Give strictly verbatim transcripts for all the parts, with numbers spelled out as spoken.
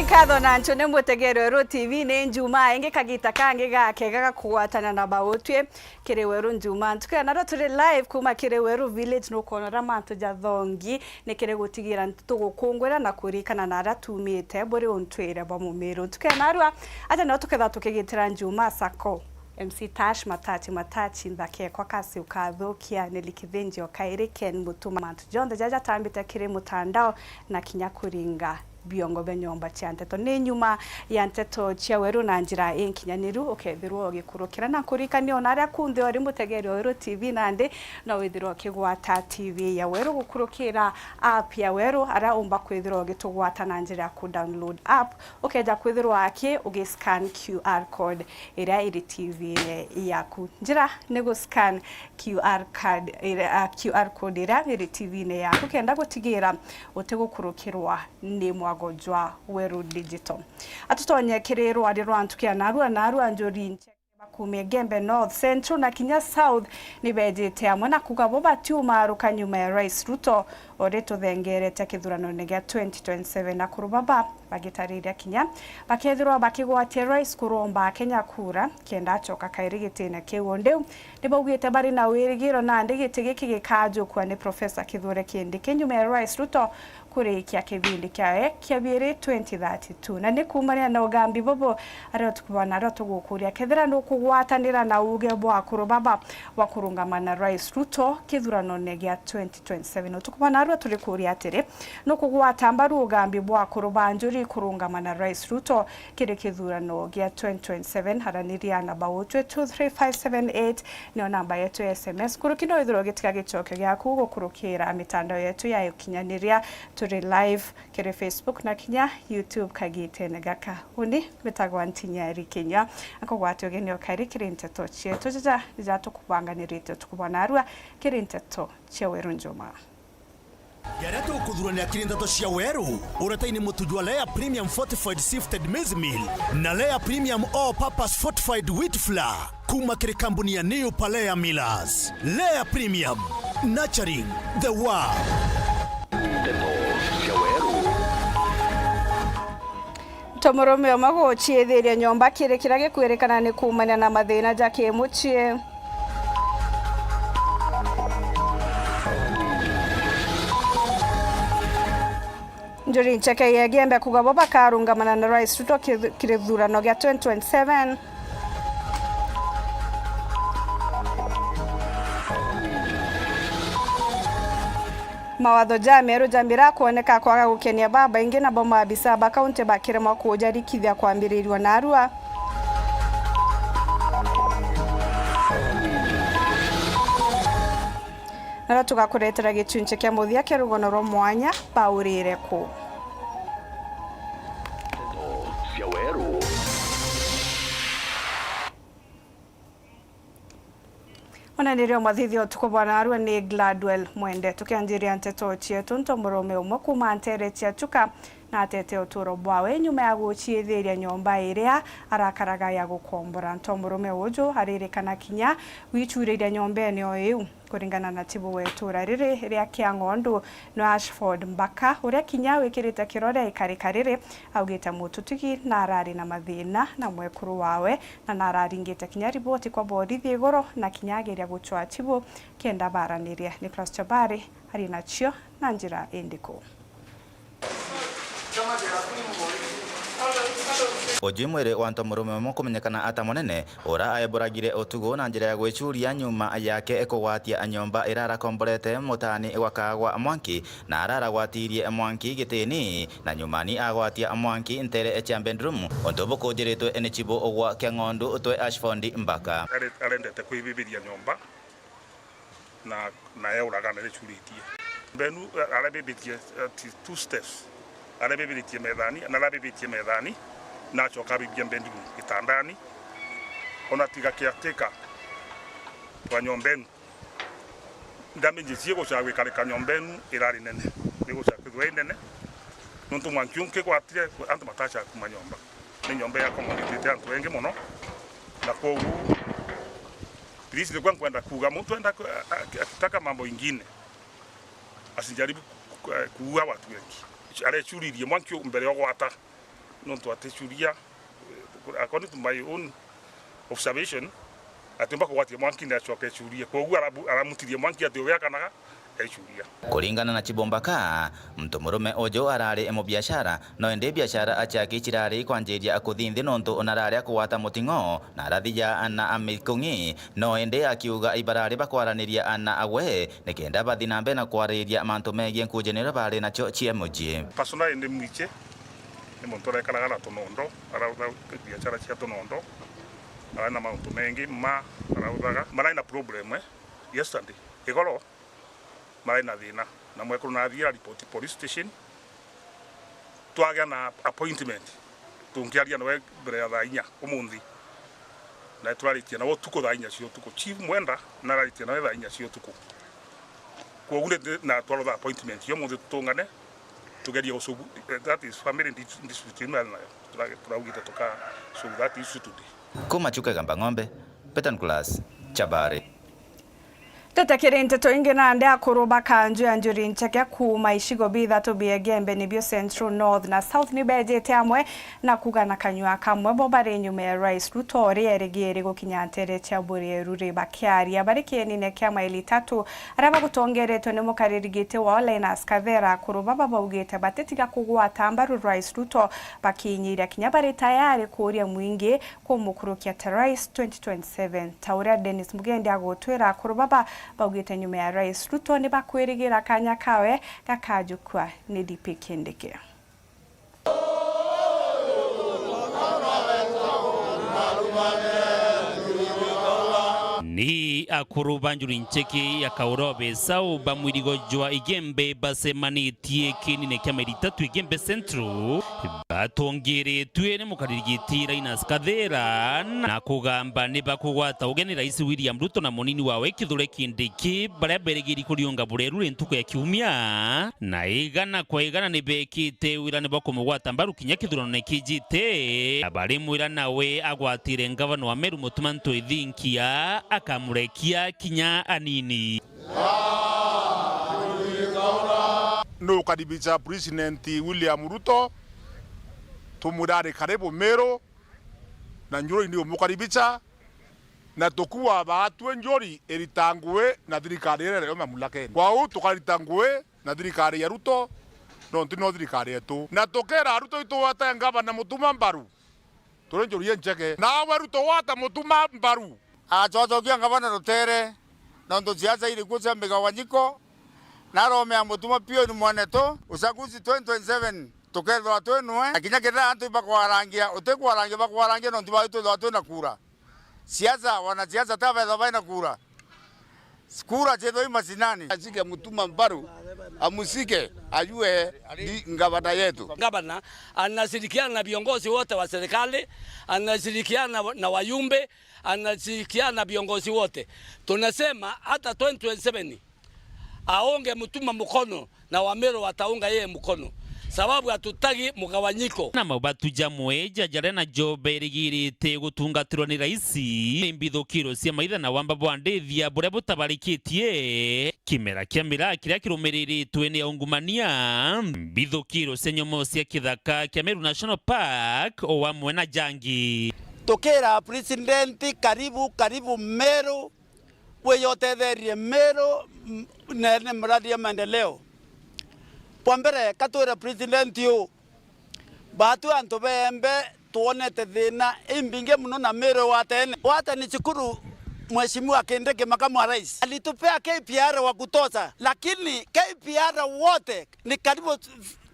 Nkatho na ncho ni mutegeri Weru T V, ni Njumaa ingi, kagita kangi gakega ga kugwatana na bautwi kiri Weru Njumaa. Ntuku ya narua turi live kuma kiri Weru Village, nukwona uria mantu jathongi, ni kiri gutigira tugukungwira na kuririkana na aria tumite buri untwire bwa Mumiru. Ntuku ya narua, aja nio tukethirwa tukigitira Njumaa Sacco. M C Tash Matachi Matachi, nthaka ekwa kasi ukathukia, ni likithinjio kairi Ken Mutuma. Mantu jonthe jaja jatambite kiri mutandao na kinya kuringa biongo bia nyomba cia nteto. Ni nyuma ya nteto cia Weru na njira inkinyaniru, ukethirwa ugikurukira na nkuririkania ona aria kunthe uri mutegeri wa Weru T V nandi, no withirwa ukigwata T V ya Weru gukurukira app ya Weru, aria umba kwithirwa ugitugwata na njira ya ku download app, ukeja kwithirwa aki ugiscan Q R code iria iri T V-ini yaku. Njira ni gu scan Q R card iria, ah, Q R code iria iri T V-ini yaku kenda gutigira utigukurukirwa ni mwago jwa Weru Digital. Atutonye kiri rwari rwa ntuku ya narua narua, njuri ncheke bakumia Gembe North, Central na kinya South ni bejite amwe na kuga bo batiumaruka nyuma ya Rais Ruto uri tuthengerete kithuranone gia twenty twenty-seven, na kuru baba bagitariria kinya bakethirwa bakigwatia Rais kuromba Akenya kura kenda acoka kairi gitine kiu. Ndiu ni baugite bari na wirigiro nandi giti giki gikajukua ni Professor Kithure Kindiki nyuma ya Rais Ruto kurikia kibindi kiawe kia biiri twenty thirty-two. Na ni kuumania na ugambi bubu, aria utuku bwa narua tugukuria kethira nukugwatanira na uuge bwa akuru baba bwa kurungama na Rais Ruto kithuranone gia twenty twenty-seven. Utuku bwa narua turikuria atiri, nukugwata mbaru ugambi bwa akuru ba njuri kurungama na Rais Ruto kiri kithurano gia twenty twenty-seven? Araniria na bautwi two three five seven eight, niyo namba yetu ya S M S. Nkuruki no withirwe ugitiga gicokio giaku gukurukira mitandao yetu ya ukinyaniria. Turi live kiri Facebook na kinya YouTube kagitene gaka. Uni mbitagwa Ntinyeri Kinyua. Akugwate ugeni o kairi kiri nteto cietu jaja jaja tukubanganirite utuku bwa narua kiri nteto cia Weru Njumaa. Jaria tukuthurania kiri nteto cia Weru, uretaini mutu jwa Lea Premium Fortified Sifted Maize Meal na Lea Premium All Purpose Fortified Wheat Flour. Kuma kiri kambuni ya New Palea Millers. Lea Premium, nurturing the world. Nteto cia Weru. Ntomurume umwe guciithiria nyomba kiri kiria gikwirikana ni kuumania na mathina ja kimucii. Njuri ncheke ya Igembe kuga bo bakarungamana na Rais Ruto ki-, kiri thurano gia twenty twenty-seven. Mawatho ja meru ja mira kwoneka kwaga gukenia babaingi, nabo maabisa ba kaunti bakiremwa kujarikithia kwambiririrwa narua. Nario tugakuretera gicunci kia muthia kia rugono rwa mwanya, Baurire Ku. Nteto cia Weru. Ona nirio mwathithia utuku bwa narua ni Gladwell Mwende. Tukianjiria nteto cietu, ntomurume umwe kuuma ntere cia Chuka na atete uturo bwawe nyuma ya guciithiria nyomba iria arakaraga ya gukombora. Ntomurume uju aririkana kinya gwicuriria nyombene o iu. Kuringana na chibu wa itura riri ria Kiang'ondu, no Ashford Mbaka, uria kinya wikirite kirore ikarika riri, augite mututugi na arari na mathina na mwekuru wawe, na nararingite kinya riboti kwa borithi iguru, na kinya ageria guchwa chibu kenda baraniria. Nicholas Chabari ari nacio na njira indiku? Uju i mwiri wa ntomurume umwe kumenyekana ata Munene, ura aeburagire utugu na njira ya gwicuria nyuma yake kugwatia nyomba ira arakomborete mutaani gwa Kagwa Mwanki, na araragwatirie Mwanki gitini, na nyumani agwatia Mwanki ntere cia bedroom, untu bukunjiritwe ni chibu ugwa Kiang'ondu twe Ashford Mbaka. Are-, arendete kwibibiria nyomba. Na, na euraga na ricuritie. Benu, eh, arabibitie, eh, ti two steps. Arabibiritie methani, na arabibitie methani, na acoka abibia bedroom gitandani. Ona tiga caretaker wa nyomba enu. Damages cia gucoka gwikarika nyomba enu irari nene. Ni gucoka kwithirwa i nene. Nontu mwanki unkigwatire, antu batacoka kuma nyomba. Ni nyomba ya accommodate antu engi mono, na kwoguo please, nikuo nkwenda kuuga, muntu enda ku-, a-, a-, akitaka mambo ingine, asijaribu ku-, ku-, kuua watu wengi. Arecuririe mwanki u-, mbere ya ugwata, Nontu aticuria, according to my own observation, atiumba kugwatia mwanki ni acoke ecurie. Kwoguo arabu-, aramutirie mwanki ati uwe akanaga, ecuria. Kuringana na Chibombaka, mtu murume uju arari mubiashara, no indi biashara aciaki cirari kwanjiria kuthi nthi nontu narari akugwata muting'o, na arathija na amikung'i, no indi akiuga ibarari bakwaraniria na agwe, nikenda bathi na mbere na kwariria mantu megii nkujaniro bari nacio cia mucii. Personally ndi mwichi, ni muntu urekaraga na tunondo, arautha biashara cia tunondo, arari na mauntu mengi ma arauthaga, marari na problem, eh, yesterday, igoro, marari na thina, na mwekuru nathii araripoti police station, twagia na appointment, tungiaria nawe mbere ya thaa inya umunthi, na turaritie nawe utuku thaa inya cia utuku. Chief Mwenda nararitie nawe thaa inya cia utuku. Kwoguo ni, na twarotha appointment ya umunthi tutungane, tugerie ucugu, eh, that is family dis-, dispute ino nayo. Tura-, turaugite tuka solve that issue today. Kuma Chuka Igamba Ng'ombe, Peter Nicholas, Chabari. Tutakiri nteto ingi nandi, akuru ba kanju ya Njuri Ncheke kuuma icigo bithatu bia Igembe, nibio Central, North na South, nibejite amwe na kuuga na kanyua kamwe bo bari nyuma ya Rais Ruto, uria erigiri gukinya ntere cia Burieru ri bakiaria bari kienine kia maili tatu, aria bagutongeretwe ni mukariri giti wao Linus Kathera. Akuru baba baugite batitiga kugwata mbaru Rais Ruto, bakinyiria kinya bari tayari kuuria mwingi kumukurukia ta Rais twenty twenty-seven. Ta uria Dennis Mugendi agutwira, akuru baba baugite nyuma ya Rais Ruto ni bakwirigira kanya kawe gakajukua ni D P Kindiki. Ni akuru ba Njuri Ncheke ya Kauro Besau ba mwirigo jwa Igembe bacemanitie kienine kia maili tatu Igembe Central, batongeretue ni mukariri giti Linus Kathera na kugamba ni bakugwata ugeni Rais William Ruto na munini wawe Kithure Kindiki, baria berigiri kuriunga Burieru ri ntuku ya Kiumia, na igana kwa igana ni bekite wira ni bakumugwata mbaru kinya kithurano ni kijite, na barimwira nawe agwatire ngavana wa Meru Mutuma Ntwithinkia akamurekia kinya anini. Nukaribisha President William Ruto, tumwira ari karibu Meru, na Njuri ni umukaribisha, na tukuwa baatue Njuri irita ngui na thirikari iria iri mamlakene. Kwou tukarita ngui na thirikari ya Ruto, nontu no thirikari yetu. Na tukera Ruto itugwate ngavana Mutuma mbaru. Turi Njuri Incheke. Nawe Ruto gwata Mutuma mbaru. Acocokia ngavana rutere, nontu siasa iri kuo cia migawanyiko, na aromea Mutuma piu ni mwanetu. Uchaguzi twenty twenty-seven tukethirwa twi nwe, na kinya kethira antu ibakwarangia, utikwarangia, bakwarangia nontu bawe twithirwa twi na kura. Siasa, wanasiasa ta bethirwa bai na kura. Kura ciethirwa i macinani. Ashike Mutuma mbaru, amushike, ajue ni ngavana yetu. Gavana anashirikiana na viongozi wote wa serikali, anashirikiana na wa-, na wajumbe, anashirikiana na viongozi wote. Tunasema hata twenty twenty-seven aunge Mutuma mkono na Wameru wataunga yeye mkono, sababu hatutaki mgawanyiko. Na maubatu jamwe ja jaria najo berigirite gutungatirwa ni raisi ni mbithukiro cia maitha na wamba bwa ndithia buria butabarikitie. Kimera kia miraa kiria kirumiriritwe ni aungumania, mbithukiro cia nyomo cia kithaka kia Meru National Park, o amwe na jangi. Tukira President, karibu, karibu Meru, wiyotetherie Meru, m-, nene mradi ya maendeleo. Kwa mbere, katwire President uu, baatwi antu beembe twonete thina imbingi muno na Meru wa tene. Wate ni cukuru, Mheshimiwa Kindiki, makamu wa rais, alitupea K P R wa kutosha, lakini K P R wote ni karibu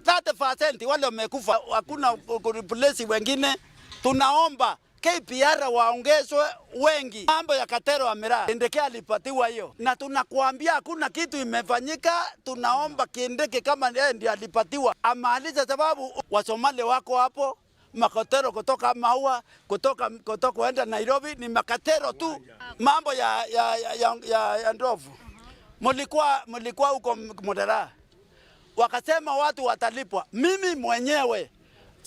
thirty percent wale wamekufa, hakuna ku-, ku-, replace wengine. Tunaomba K P R waongezwe wengi. Mambo ya katero ya miraa, Kindiki alipatiwa hiyo, na tunakuambia hakuna kitu imefanyika. Tunaomba Kindiki, kama yeye ndiye alipatiwa, amalize, sababu Wasomali wako hapo, makatero kutoka Maua, kutoka, kutoka kuenda Nairobi ni makatero tu. Mambo ya, ya, ya, ya, ya, ya ndovu, mlikuwa, mlikuwa huko Mudera, wakasema watu watalipwa. Mimi mwenyewe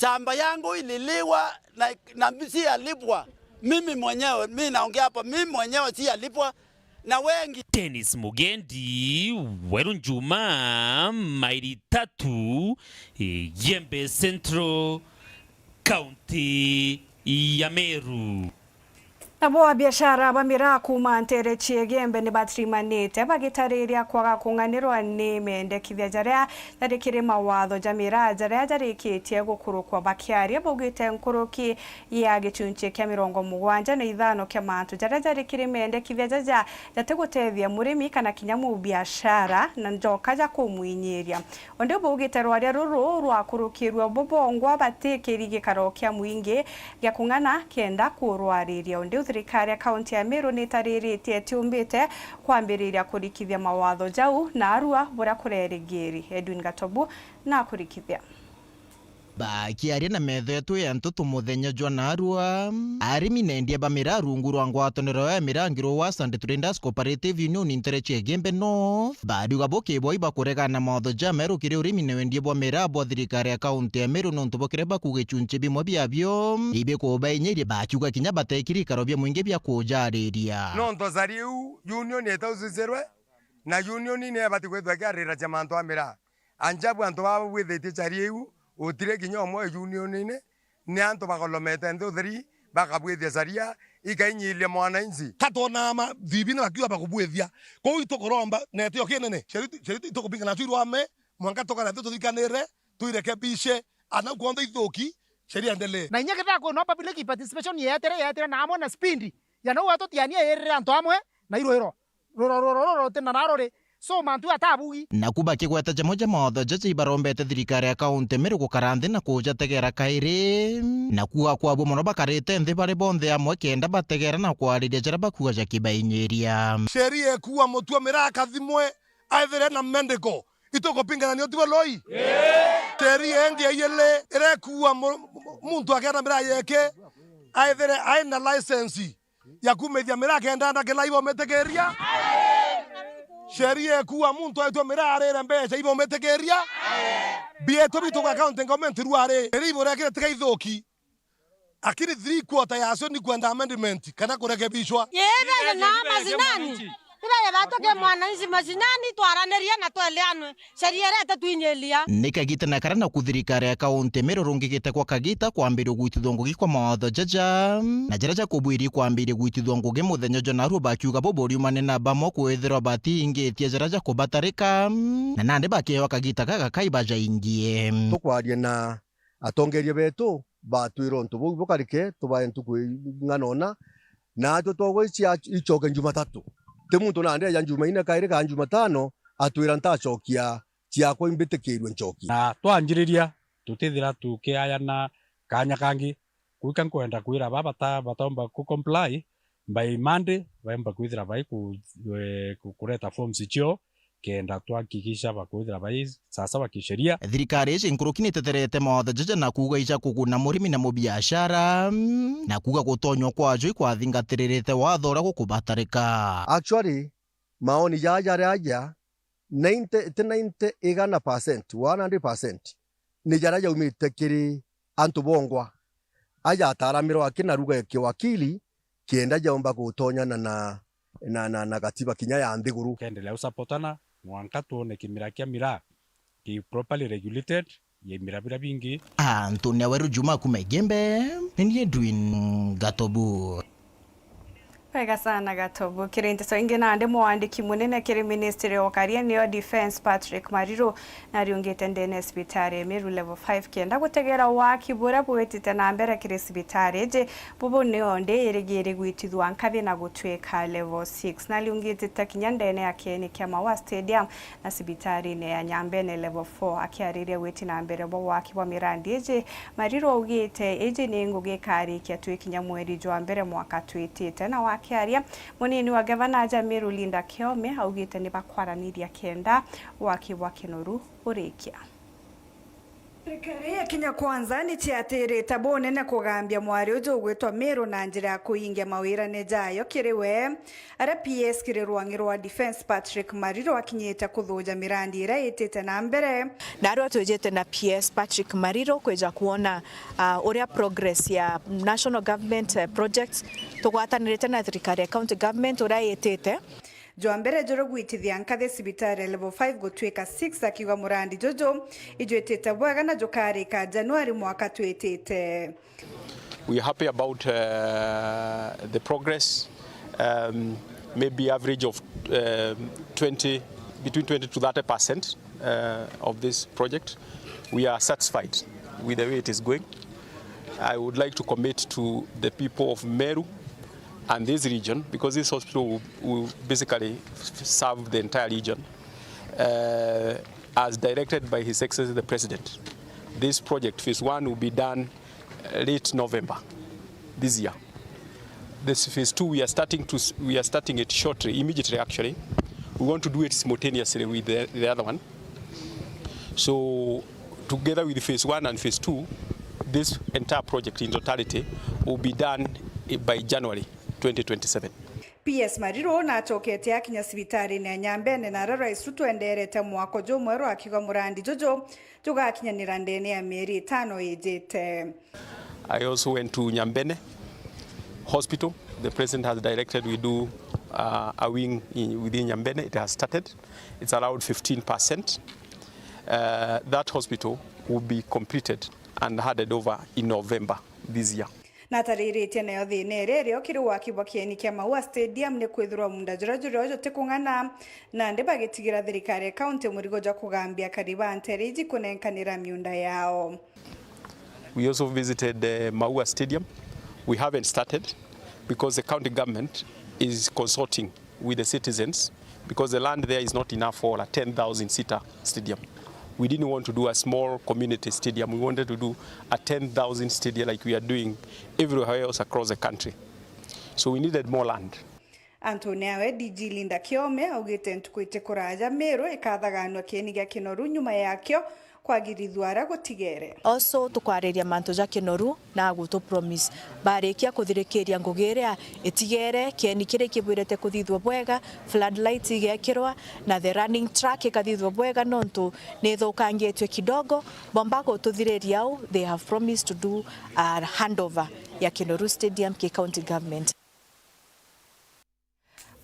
shamba yangu ililiwa na, na si alipwa. Mimi mwenyewe, mi naongea hapa, mimi mwenyewe si alipwa na wengi. Dennis Mugendi, Weru Njuma, Maili Tatu, Igembe Central. kaunti ya Meru. Nabo abiashara ba miraa kuuma nteere cia Igembe ni batirimanite bagitariria kwaga kung'anirwa ni mendekithia jaria jari kiri mawatho ja miraa jaria jarikitie gukurukwa. Bakiaria baugite nkuruki ya gicunchi kia mirongo mugwanja na ithano kia mantu jaria jari kiri mendekithia jaja jatigutethia murimi kana kinya mubiashara na njoka ja kumwinyiria. Undi baugite rwaria ruru rwakurukirwe bo bongwa batikiri gikaro kia mwingi gia kung'ana kenda kurwariria. Undi thirikari ya kaunti ya Meru nitariritie itiumbite kwambiriria kurikithia mawatho jau na arua buria kurerigiri. Edwin Gatobu nakurikithia. Bakiaria na metho yetu ya ntutu muthenya jwa narua, arimi na endia ba miraa rungu rwa ngwataniro ya miraa Ngiro wa Sunday Traders Cooperative Union ntere cia Igembe North, bariuga bo kiboi bakuregana na mawatho jameru kiri urimi na wendia bwa miraa bwa thirikari ya kaunti ya Meru nontu bwa kiria bakuuga icunchi bimwe biabio ibikubainyiria, bakiuga kinya batekiri ikaro bia mwingi bia kujariria. Nontu cari iu union itaucicirwe, na union ni ibati kwithwa ikiarira cia mantu a miraa. Anjabu antu baba bwithitie caria iu, utire kinya umwe union-ini, ni antu bagolomete nthi utheri, bakabwithia caria, ikainyiria mwananchi. Ka twonaa ma thibini bakiuga bakubwithia. Kwou itukuromba na itio kinene. Sheria, sheria itukupinga nacio irwame, mwanka tukara nthi tuthikanire, tuirekebishe, anau kwonthe ithuki, sheria endelee. Na inya kethira kwina public participation yeetire, yeetire na amwe na speed, ya nau atutiania irire antu amwe na irwiro. Ruro, ruro, ruro rutina na ruri. So, mantu atabugi. Naku bakigweta jamwe ja mawatho jaja ibarombete thirikari ya kaunti Meru gukara nthi na kujategera kairi, na kuuga kwabo mono bakarite nthi bari bonthe amwe kenda bategera na kwariria jaria bakuuga jakibainyiria. Sheria ikuuga mutua miraa akathimwe aithire na medical. Itukupingana ni utibo loi? Sheria ingi ya iyili iria ikuuga mu-, mu-, muntu akenda miraa yeke aithire aina license ya kumithia miraa kenda ndakila ibomitikiria. Sheria ikuuga muntu aitwa miraa arire mbeca ibomitikiria. Bietu bitu kwa county government ruari. Iri iburekire tiga ithuki. Lakini three quarter yacio ni kwenda amendment kana kurekebishwa. Yeye na mashinani. Ibaye batuke mwananchi mashinani twaranirie na tweleanwe. Sheria iria itatwinyiria. Ni kagita na karia naku thirikari ya kaunti Meru rungikite kwa kagita kwambiria gwitithua ngugi kwa mawatho jaja, na jaria jakubwiri kwambiria gwitithua ngugi muthenya jwa narua bakiuga bo buriumane na bamwe kwithirwa batiingitie jaria jakubatarika, na nandi bakeewa kagita gagakai bajaingie. Tukwaria na atongeria betu batwira untu buu bukarike, tubae ntuku ing'ana una, naatwe twagwicia icoke Jumatatu. Ti muntu nandi aja Jumaine kairi kana Jumatano atwira ntacokia ciakwa imbitikirue ncokie. Na twanjiriria, tutithira tukiayana kanya kangi. Kwika nkwenda kwira baa bata-, bataumba ku comply, by Monday baumba kwithira bai ku-, eh, ku-, kureta forms cio, kenda twahakikisha bakwithira bai sawasawa kisheria. Thirikari iji nkuruki niteterete mawatho jaja na kuuga ija kuguna murimi na mubiashara, na kuuga gutonywa kwajo ikwathingatirite watho uria gukubatarika. Actually, maoni jaa jaria aja, ninety, ti ninety, igana percent, one hundred percent, ni jaria jaumite kiri antu bongwa. Aja ataaramirwe aki na ruga ya kiwakili, kenda jaumba gutonyana na, na, na, na gatiba kinya ya nthiguru. Kendelea usapotana, mwanka twone kimira kia miraa ki properly regulated, ya imira biria bingi. Antu ni Aweru Juma kuma Igembe, ni ni Edwin Gatobu. Wega sana Gatobu. Kiri nteto ingi nandi, mwandiki munene kiri ministry ya ukaria niyo defence Patrick Mariru nariungite ndene ya cibitari ya Meru level five kenda gutegera waki buria bwitite na mbere kiri cibitari iji, bubu niyo ndi irigiri gwitithua nkathi na gutwika level six. Nariungitite kinya ndene ya kieni kia Maua Stadium na cibitarine ya Nyambene level four. Akiariria gwiti na mbere bwa waki bwa mirandi iji, Mariru augite iji ni ngugi ikarikia twi kinya mweri jwa mbere mwaka twitite. Na wakiaria, munini wa gavana aja Meru Linda Kiome augite ni bakwaraniria kenda waki bwa Kinoru urikia. Serikali ya Kenya Kwanza ni ciatirite bunene kugambia mwari uju ugwitwa Meru na njira ya kuingia mawirane jayo kiri we. Aria P S kiri rwangi rwa defence Patrick Mariru akinyite kuthuja mirandi iria itite na mbere. Narua twijite na P S Patrick Mariru kwija kwona, ah, uria progress ya national government, eh, projects tugwatanirite na thirikari ya county government uria itite. Jwa mbere juri gwitithia nkathi cibitari ya level five gutwika six, akiuga murandi juju ijwitite bwega na jukarika Januari mwaka twitite. We are happy about, uh, the progress, um, maybe average of, um, twenty, between twenty to thirty percent, uh, of this project. We are satisfied with the way it is going. I would like to commit to the people of Meru and this region, because this hospital will, will basically serve the entire region, uh, as directed by His Excellency the President. This project, phase one, will be done, uh, late November this year. This phase two, we are starting to s-, we are starting it shortly, immediately actually. We want to do it simultaneously with the, the other one. So, together with phase one and phase two, this entire project in totality will be done, eh, by January twenty twenty-seven. P S Mariru nacokete akinya cibitarine ya Nyambene na ararwa icu twenderete mwako jumweru, akiuga murandi juju jugakinyanira ndene ya mieri itano ijite. I also went to Nyambene Hospital. The president has directed we do, uh, a wing in, within Nyambene. It has started. It's around fifteen percent. Uh, that hospital will be completed and handed over in November this year. Natariritie nayo thina iria irio kiri waki bwa kieni kia Maua Stadium ni kwithirwa munda juria jurio jutikung'ana, nandi bagitigira thirikari ya kaunti murigo jwa kugambia akari ba ntere iji kunenkanira miunda yao. We also visited, uh, Maua Stadium. We haven't started because the county government is consulting with the citizens, because the land there is not enough for a ten thousand seater stadium. We didn't want to do a small community stadium. We wanted to do a ten thousand stadium like we are doing everywhere else across the country. So we needed more land. Antune awe, D G Linda Kiome augite ntuku iti kuraja Meru ikathaganua kieni gia Kinoru nyuma yakio kwagirithua aria gutigere. Also, tukwariria mantu ja Kinoru na agutu promise. Barikia kuthirikiria ngugi iria itigere, kieni kiria kibwirite kuthithua bwega, floodlights igekirwa, na the running track ikathithua bwega, nontu ni ithukangitue kidogo. Bomba gututhiriria au, they have promised to do a handover ya Kinoru Stadium ki county government.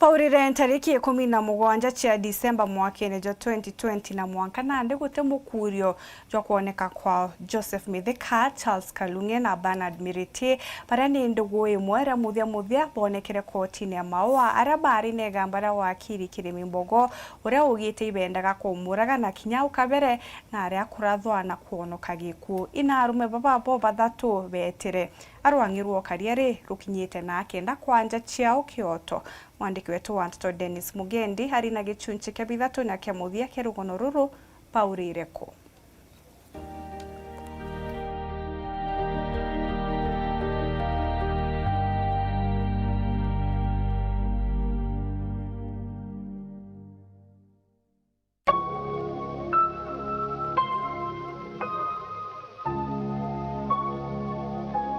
Baurire ntariki ikumi na mugwanja cia Disemba mwakene jwa twenty twenty na mwanka nandi guti mukurio jwa kwoneka kwao. Joseph Mithika, Charles Kalunge na Bernard Miriti, baria ni ndugu imwe ria muthia muthia, boonekere kotine ya Maua, aria baari na igamba ria wakiri Kirimi Mbogo, uria ugite ibendaga kumuraga na kinya ukabere na aria kurathwa na kwonoka gikuu. Ina arume baba bo bathatu beetire. Arwang'i rwa ukaria ri rukinyite na kenda kwanja ciao kioto. Mwandiki wetu wa nteto Dennis Mugendi ari na gichunchi kia bithatu na kia muthia kia rugono ruru, Baurire ku?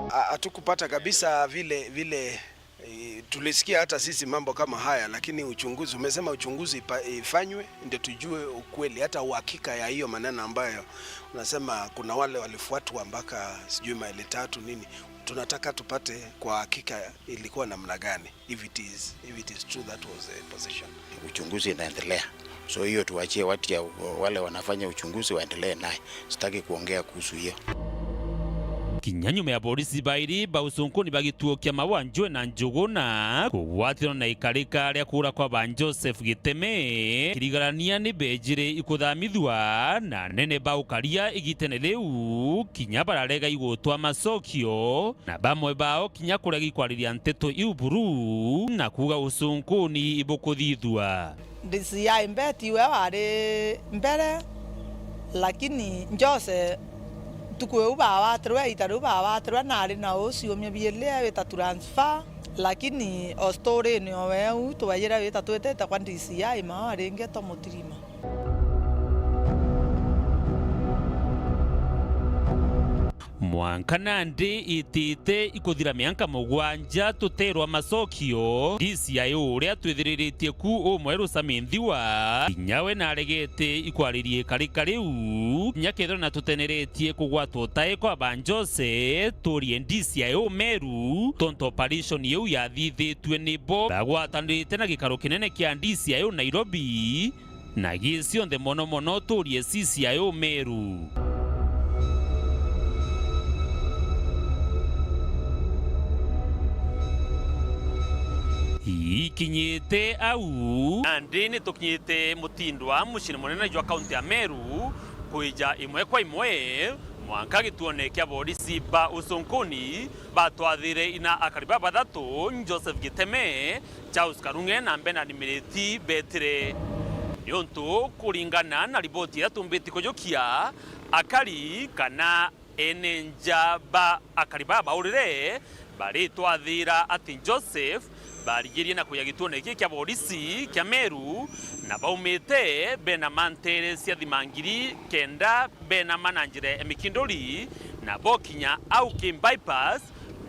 Ha-, hatukupata kabisa vile, vile, eh, tulisikia hata sisi mambo kama haya, lakini uchunguzi, umesema uchunguzi ipa-, ifanywe ndio tujue ukweli, hata uhakika ya hiyo maneno ambayo unasema kuna wale walifuatwa mpaka sijui maili tatu nini. Tunataka tupate kwa hakika ilikuwa namna gani. If it is, if it is true that was a possession. Uchunguzi inaendelea. So hiyo tuachie watu ya, wale wanafanya uchunguzi waendelee naye. Sitaki kuongea kuhusu hiyo. Kinya nyuma ya borisi bairi ba ucunkuni ba gituo kia Maua Njwe na Njuguna kugwatirwa na ikarika ria kuura kwa ba Joseph Giteme, kirigarania ni beejire ikuthamithua na anene ba ukaria igitene riu, kinya bararega igutwa macokio. Na bamwe bao kinya kurega ikwariria nteto iu buru na kuuga ucunkuni ibukuthithua. D C I Mbeti we wari mbere, lakini Jose ntuku iu bawatirwe, ita riu bawatirwe, nari na uciumia biili wita transfer, lakini o story-ini o weu twaiyire wita twitite kwa D C I Maua ringi twamutirima. Mwanka nandi itite ikuthira mianka mugwanja tuterwa macokio, D C I O uria twithiriritie ku umweru Sami Nthiwa, kinya we naregete ikwariria ikarika riu, kinya kethirwa na tuteneretie kugwatwa utae kwa ba Jose, turie D C I O Meru, tontu operation iu yathithitue ni bo bagwatanirite na gikaro kinene kia D C I O Nairobi, na gi cionthe mono mono turie C C I O Meru. Ikinyite au, nandi ni tukinyite Mutindwa, muciini munene jwa kaunti ya Meru, kwija imwe kwa imwe mwanka gituone kia borisi ba Usunkuni, batwathire ina akari babathatu, Joseph Giteme, Charles Karung'e na Bernard Miriti betire. Niuntu kuringana na riboti iria tumbiti kujukia, akari kana ene nja ba akari baa baurire baritwathira ati Joseph barigirie na kuja gituone giki kia borisi kia Meru, na baumite bena mantere cia thima ngiri kenda, bena ma na njira ya mikinduri, na bokinya au ki bypass,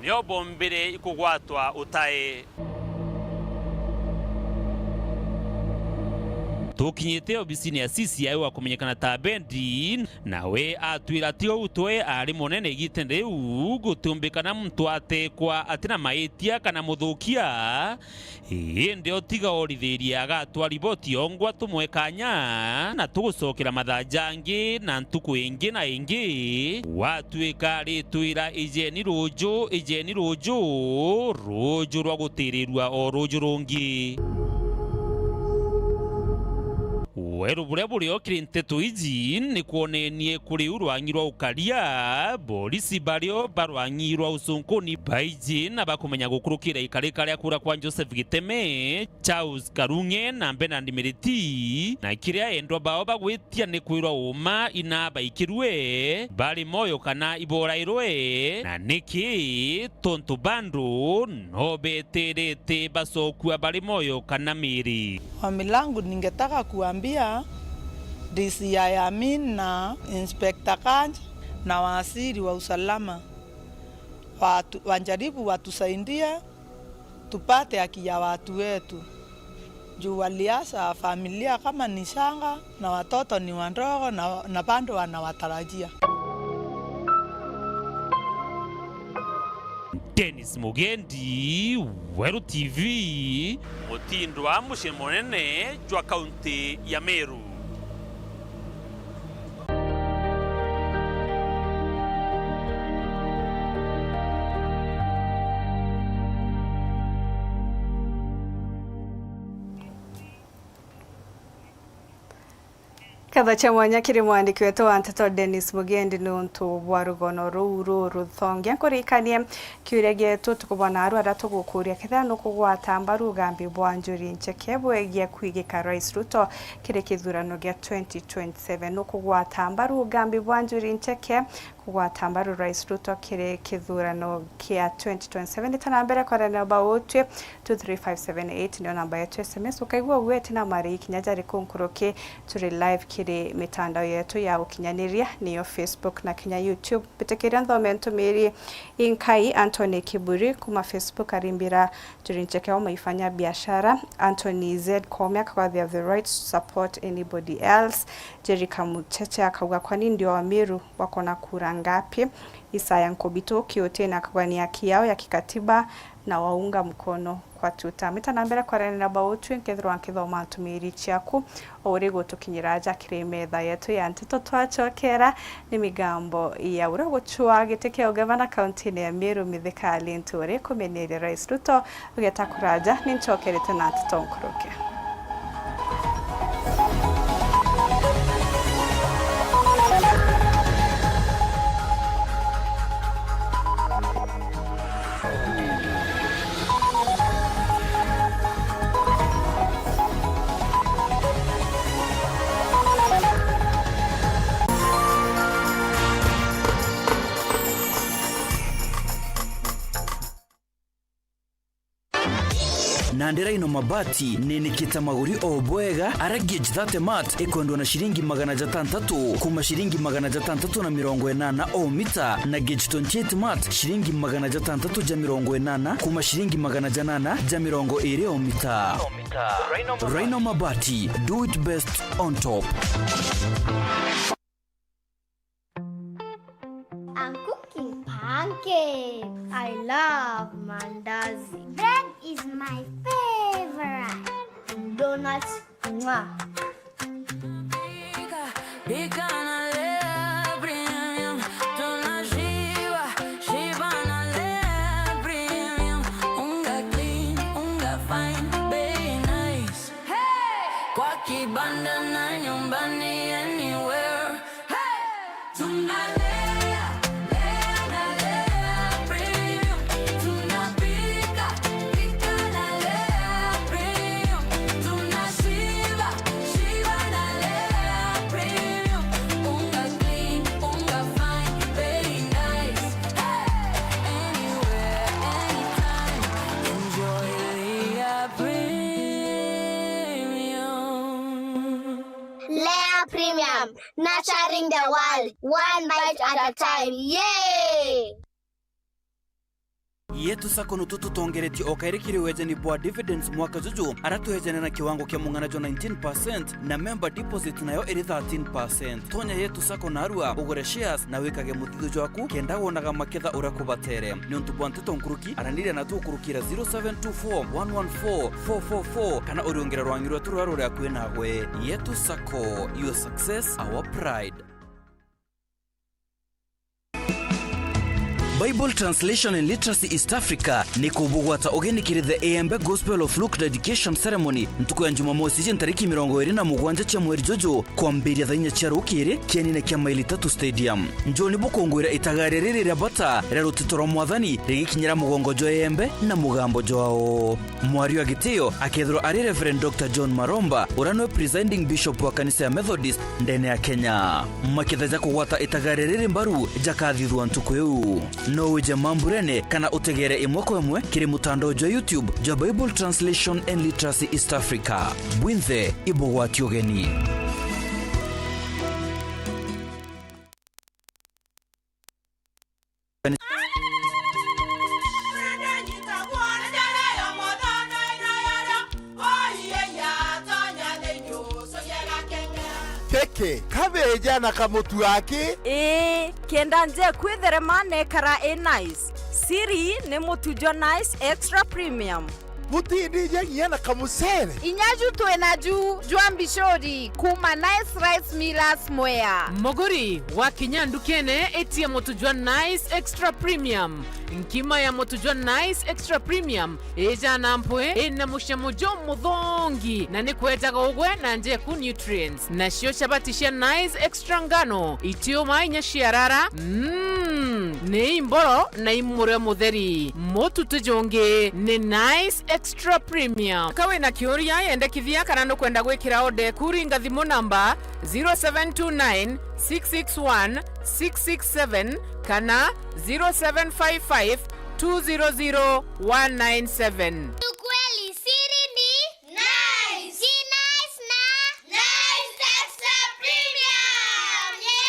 nio bombire ikugwatwa utae. Tukinyite obisini ya C C I O wa kumenyekana ta Bendi, nawe atwira ti uu twe ari munene igitene riu, gutiumbikana muntu atekwa atina maitia kana muthukia, indi otiga orithirie agatwa riboti yongwa tumwe kanya, na tugucokera mathaa jangi na ntuku ingi na ingi. Gwatuika aritwira, "Ijeni ruju, ijeni ruju, ruju rwa gutirirua o ruju rungi." Weru buria buri o kiri nteto iji ni kwonenie kuri u rwang'i rwa ukaria, borisi bario ba rwang'i rwa Usunkuni baiji na bakumenya gukurukira ikarika ria kuura kwa Joseph Giteme, Charles Karung'e na Bernard Miriti, na kiria endwa bao bagwitia ni kwirwa uma ina baikirue bari moyo kana iborairwe, na niki? Tontu bandu no beterete bacokua bari moyo kana miri. Ombi langu ningetaka kuambia D C I Amin na Inspector Kanja na waziri wa usalama watu, wajaribu watusaidie tupate haki ya watu wetu. Juu waliacha familia kama ni shanga na watoto ni wadogo na, na bado wanawatarajia. Dennis Mugendi, Weru T V, Mutindwa, mucii munene jwa kaunti ya Meru. Nkatho cia mwanya kiri mwandiki wetu wa nteto Dennis Mugendi niuntu bwa rugono ruu ruruthongia. Nkuririkanie kiuria gietu, tukubona aru aria tugukuria, kethira nukugwata mbaru ugambi bwa Njuri Ncheke bwegie kwigika Rais Ruto kiri kithurano gia twenty twenty-seven. Nukugwata mbaru ugambi bwa Njuri Ncheke kugwata mbaru Rais Ruto kiri kithurano kia twenty twenty-seven? Ita na mbere kwaria na bautwi, two three five seven eight nio namba yetu ya S M S. Ukaigua ugwete na mari kinya jariku nkuruki, turi live kiri mitandao yetu ya ukinyaniria, niyo Facebook na kinya YouTube. Mbitikiria nthome ntumiri inkai. Anthony Kiburi kuma Facebook arimbira, Njuri Ncheke wameifanya biashara. Anthony Z Kome akauga, "They have the right to support anybody else." Jerry Kamucheche akauga, "Kwani ndio Wamiru wako na kura ngapi?" Isaya Nkubitu Kiutini akauga, "Ni haki yao ya kikatiba na waunga mkono kwa two term." Ita na mbere kwaria na bautwi, nkethirwa nkithoma ntumiri ciaku o uri gutukinyira aja kiri metha yetu ya nteto. Twacokera ni migambo ya uria ugucua giti kia ugavana kauntini ya Meru, Mithika Linturi, kumeneria Rais Ruto ugeta kuraja, ni ncokerete na nteto nkuruki. Nandi Rhino Mabati ninikite maguri o bwega, aria gauge thirty mat ikwendwa na ciringi magana jatantatu kuuma ciringi magana jatantatu na mirongo inana o mita, na gauge twenty-eight mat ciringi magana jatantatu ja mirongo inana kuuma ciringi magana janana ja mirongo iri o mita. Rhino Mabati, do it best on top. I'm cooking pancakes. I love mandazi. Bread is my favorite. Donuts, mwah. Pika na Lea Premium, tunashiba, shiba na Lea Premium. Unga clean, unga fine, bei nice. Hey! Kwa kibanda na nyumbani, anywhere. Hey! Tunalea, lea na Lea Premium. Tunapika, pika na Lea Premium. Tunashiba, shiba na Lea Premium. Unga clean, unga fine, very nice. Hey! Anywhere, anytime. Enjoy Lea Premium. Lea Premium, nurturing the world, one bite at a time. Yay! Yetu Sacco nutu tutongeretie o kairi kiri wejani bwa dividends mwaka juju, aria twejane na kiwango kia mung'ana jwa nineteen percent, na member deposit nayo iri thirteen percent. Tonya Yetu Sacco narua, ugure shares na wikage muthithu jwaku, kenda wonaga maketha uria kubatere. Niuntu bwa nteto nkuruki, araniria natu ukurukira zero seven two four one one four four four four, kana uriungire rwangi rwetu ruria ruri akui nawe. Yetu Sacco, your success, our pride. Bible Translation and Literacy East Africa ni kubugwata ugeni kiri the Eyembe Gospel of Luke Dedication Ceremony ntuku ya Jumamosi iji ntariki mirongo iri na mugwanja cia mweri juju, kwambiria thaa inya cia rukiri kienine kia Maili Tatu Stadium. Njoni bukungwira itagaria riri ria bata ria rutito rwa Mwathani rigikinyira mugongo jwa Eyembe na mugambo jwao. Mwaria wa gitio akethirwa ari Reverend Doctor John Maromba, uria niwe presiding bishop wa kanisa ya Methodist ndene ya Kenya. Maketha ja kugwata itagaria riri mbaru jakathithua ntuku iu. No wije mamburene kana utegere imwe kwa imwe kiri mutandao jwa YouTube jwa Bible Translation and Literacy East Africa. Bwinthe ibugwati ugeni. Keke, kabeja na kamutu aki? Ii, kenda nje kwitherema nekara i nice. Siri ni mutu jwa Nice Extra Premium. Butindija nginya na kamucere. Inya ju twina ju jwa mbicuri kuma Nice Rice Millers Mwea. Muguri, wakinya ndukene, itia mutu jwa Nice Extra Premium. Nkima ya mutu jwa Nice Extra Premium ijana mpwi, ina mucamo jumuthongi, na ni kwejaga ugwe na njeku nutrients. Nacio chabati cia Nice Extra ngano, itiuma inya ciarara, mm, ni imboro na imurio mutheri. Mutu tujungi ni Nice Extra Premium. Ka wina kiuria, yendekithia kana nukwenda gwikira order eku, ringa thimu namba zero seven two nine six six one six six seven kana zero seven five five two zero zero one nine seven. Ukweli siri ni Nice. Ji Nice na Nice Extra Premium. Yay!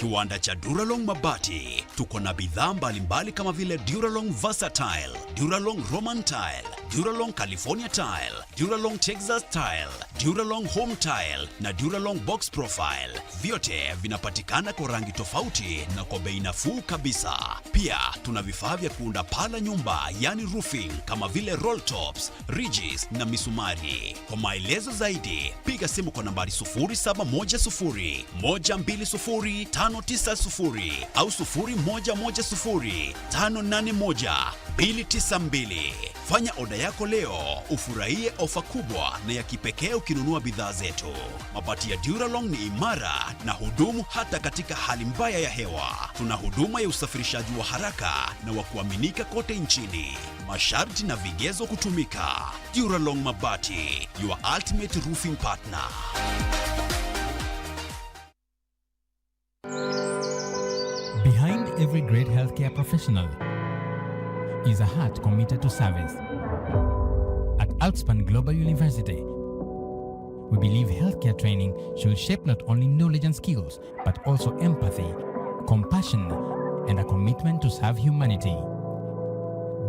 Kiwanda cha Duralong Mabati. Tuko na bidhaa mbalimbali kama vile Duralong Versatile, Duralong Roman Tile, Duralong California Tile, Duralong Texas Tile, Duralong Home Tile na Duralong Box Profile. Vyote vinapatikana kwa rangi tofauti na kwa bei nafuu kabisa. Pia tuna vifaa vya kuunda paa la nyumba, yani roofing, kama vile roll tops, ridges na misumari. Kwa maelezo zaidi, piga simu kwa nambari sufuri saba moja sufuri, moja mbili sufuri, tano tisa sufuri au sufuri moja moja sufuri, tano nane moja, mbili tisa mbili. Fanya oda yako leo, ufurahie ofa kubwa na ya kipekee ukinunua bidhaa zetu. Mabati ya Duralong ni imara na hudumu hata katika hali mbaya ya hewa. Tuna huduma ya usafirishaji wa haraka na wa kuaminika kote nchini. Masharti na vigezo kutumika. Duralong Mabati, your ultimate roofing partner. Behind every great healthcare professional is a heart committed to service. At Outspan Global University, we believe healthcare training should shape not only knowledge and skills, but also empathy, compassion, and a commitment to serve humanity.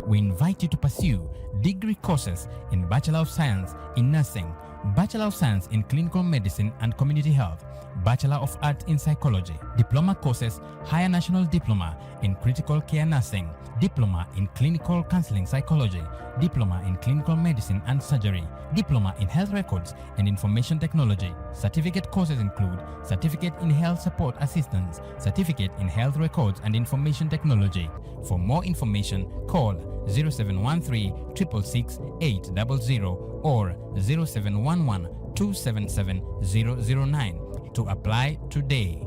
We invite you to pursue degree courses in Bachelor of Science in Nursing, Bachelor of Science in Clinical Medicine and Community Health, Bachelor of Arts in Psychology, diploma courses, Higher National Diploma in Critical Care Nursing, Diploma in Clinical Counseling Psychology, Diploma in Clinical Medicine and Surgery, Diploma in Health Records and Information Technology. Certificate courses include Certificate in Health Support Assistance, Certificate in Health Records and Information Technology. For more information, call zero seven one three triple six eight double zero or zero seven one one two seven seven zero zero nine to apply today.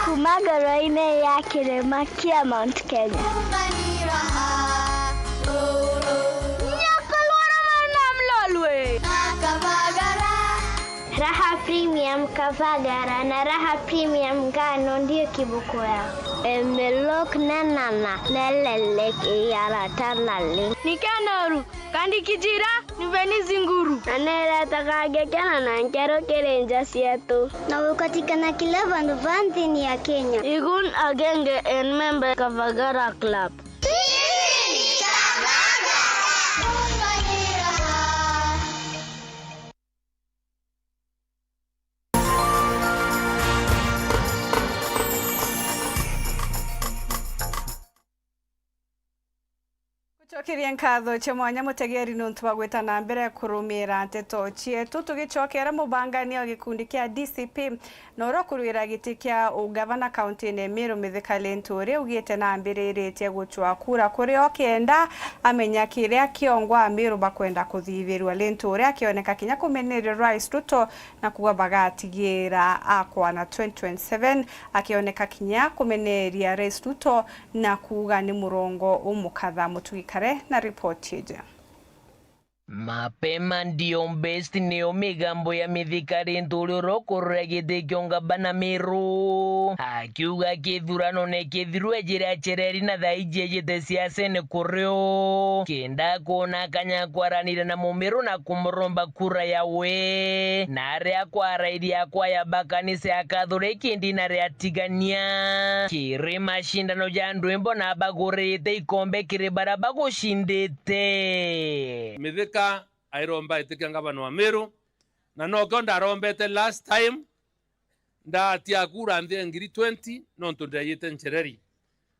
Kuma ngoro-inĩ ya kĩrĩma kĩa Mount Kenya. Nyakalwara mwana mlolwe. Raha Premium Kavagara na Raha Premium Ngano ndio kiboko yao. Emelok nenana nelelek iyaratanali. Nikenoru, kandi kijira, niveni zinguru. Na neretaga ngekena na nkero kiri nja cietu. Na gukatikana kila vandu va nthini ya Kenya. Igun agenge en member Kavagara Club. Gucokeria nkatho cia mwanya mutegeri niuntu bwa gwita na mbere kurumira nteto cietu, tugicokera mubangania wa gikundi kia D C P na uria ukurwira giti kia ugavana kaunti-ini ya Meru Mithika Linturi augite nambiriritie gucwa kura kuri o kenda amenya kiria kiongwa Ameru bakwenda kuthithirua. Linturi akioneka kinya kumeneria Rais Ruto na kuuga bagatigira akwana twenty twenty-seven, akioneka kinya kumeneria Rais Ruto na kuuga ni murongo umukatha. Mutugi Kare na ripoti iji. Mapema ndio best niyo migambo ya Mithika Linturi uria ukurira giti kia ungabana Meru, akiuga kithurano ni kithirwe ejire acereri na thaa iji ejite siasene kurio kenda kwona akanya kwaranira na Mumeru na kumuromba kura yawe, na aria akwarairie akwaya ba kanisa ya Kathoreki ndina riatigania kiri macindano ja ndwimbo na abagurite ikombe kiri baria bagucindite. Mithika airomba itikia ngavana wa Meru, na nokio ndarombete last time, ndatia kura nthi ya ngiri twenty, nontu ndeyite ncereri.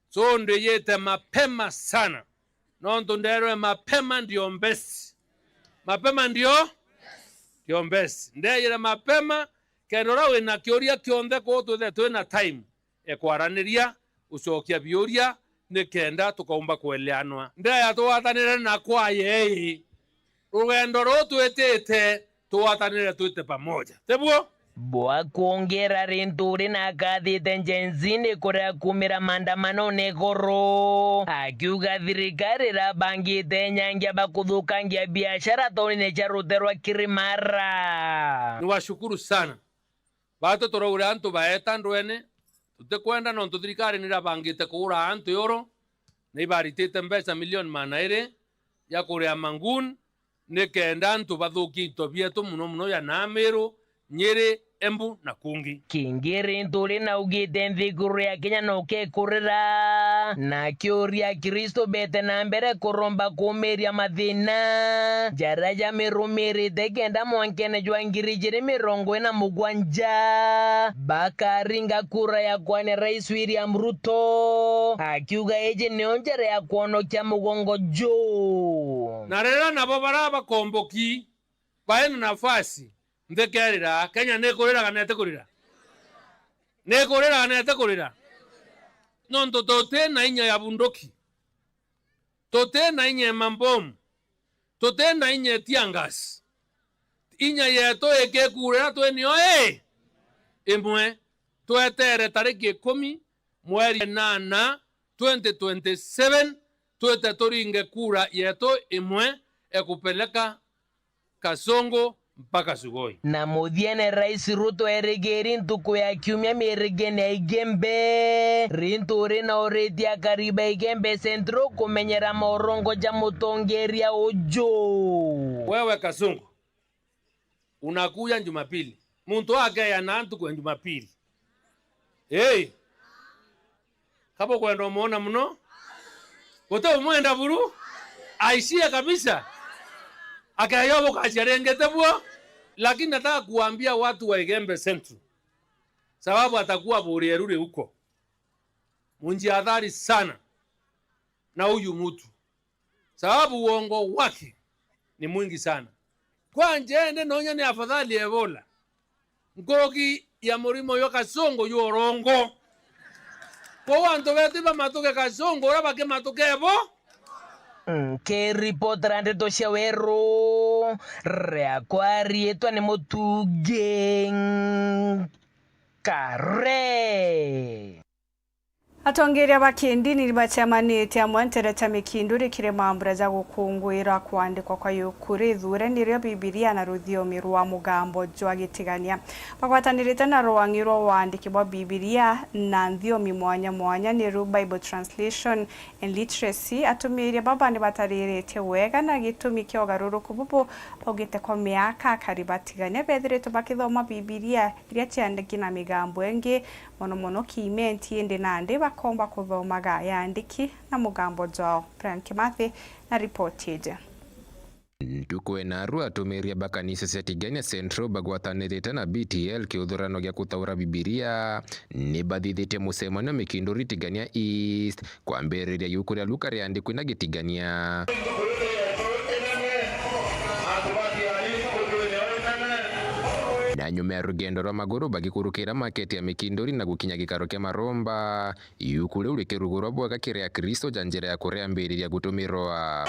So, ndiyite mapema sana, nontu nderwe mapema ndio best. Mapema ndio? Ndio best. Ndeyire mapema, kenda uria wina kiuria kionthe kuu twithe twina time e kwaraniria, ucokia biuria, nikenda tukaumba kueleanwa. Ndeya tugwatanire na kwaya ii. Rugendo ruu twitite, tugwatanire twite pamoja. Tiguo? Bwa kwongera, Linturi na akathite Gen Z ni kuria kumira maandamanone iguru, akiuga thirikari irabangite enyangia ba kuthukangia biashara taunine cia rute rwa Kirimara. Niwashukuru sana. Batu turaure antu baeta ndwene, tutikwenda nontu thirikari nirabangite kuura antu yoro, na ibaritite mbeca milioni maana iri ya kuria mangun, nikenda antu bathukia into bietu, muno muno ya Namiru, Nyeri, Embu na kungi. Kingi Linturi naugite nthiguru ya Kenya no kekurira, na akiuria Akristo bete na mbere kuromba kuumiria mathina jaria jamirumirite kenda mwankene jwa ngiri ijiri mirongo ina mugwanja bakaringa kura ya kwania Rais William Ruto, akiuga iji niyo njira ya kwonokia mugongo juu. Na riria nabo baria bakomboki baina nafasi, nthi kerira, Kenya nikurira kana itikurira? Nikurira kana itikurira? Nontu tuti na inya ya bunduki, tuti na inya ya mambomu, tuti na inya ya tear gas. Inya yetu ikikurira twi nio ii imwe. Twetere tariki ikumi mweri nana twenty twenty-seven, twite turinge kura yetu imwe ekupeleka Kasongo mpaka Sugoi. Na muthiene Rais Ruto erigiri ntuku ya kiumia mirigene ya Igembe, Rintu uri na uritie akari ba Igembe Central kumenyera morongo ja mutongeria uju. Wewe Kasongo, unakuja Jumapili. Muntu akeya na ntuku ya Jumapili. Hey! Kabo kwenda umwona muno? Guti umwenda buru? Aishie kabisa. Akeya bukaciarengete buo. Lakini nataka kuambia watu wa Igembe Central, sababu atakuwa Burieru huko. Munjihadhari sana na huyu mtu, sababu uongo wake ni mwingi sana. Kwa njende nonya ni afadhali Ebola nkuruki ya murimo jwa Kasongo jwa urongo. Kwou antu betu ibamatuke Kasongo uria bakimatuke bo. Nkiripotera ndeto cia weru, riakwa riitwa ni Mutungi Nkare. Atongeria ba kindini ni bacemanitie amwe ntere cia Mikinduri kiri mambura ja gukunguira kwandikwa kwa yuku rithure nirio Bibilia na ruthiomi rwa mugambo jwa Gitigania. Bagwatanirite na rwang'i rwa wandiki bwa Bibilia na nthiomi mwanya mwanya, niru Bible Translation and Literacy. Atumiria baba ni batariritie wega na gitumi kia ugaruruku bubu baugite kwa miaka akari ba Tigania bethiritwe bakithoma Bibilia iria ciandiki na migambo ingi, mono mono Kiimenti, indi nandi bakomba kuthomaga yandiki na mugambo jwao. Brian Kimathi na ripoti iji. Ntuku ena aru atumiria ba kanisa cia Tigania Central bagwatanirite na B T L kiuthurano gia kutaura Bibilia ni bathithitie mucemanio Mikinduri Tigania East kwambiriria yuku ria Luka riandikwi na Gitigania. Na nyuma ya rugendo rwa maguru bagikurukira maketi ya Mikinduri na gukinya gikaro kia Maromba, yuku riu rikirugurwa bwega kiri Akristo ja njira ya kuriambiriria gutumirwa.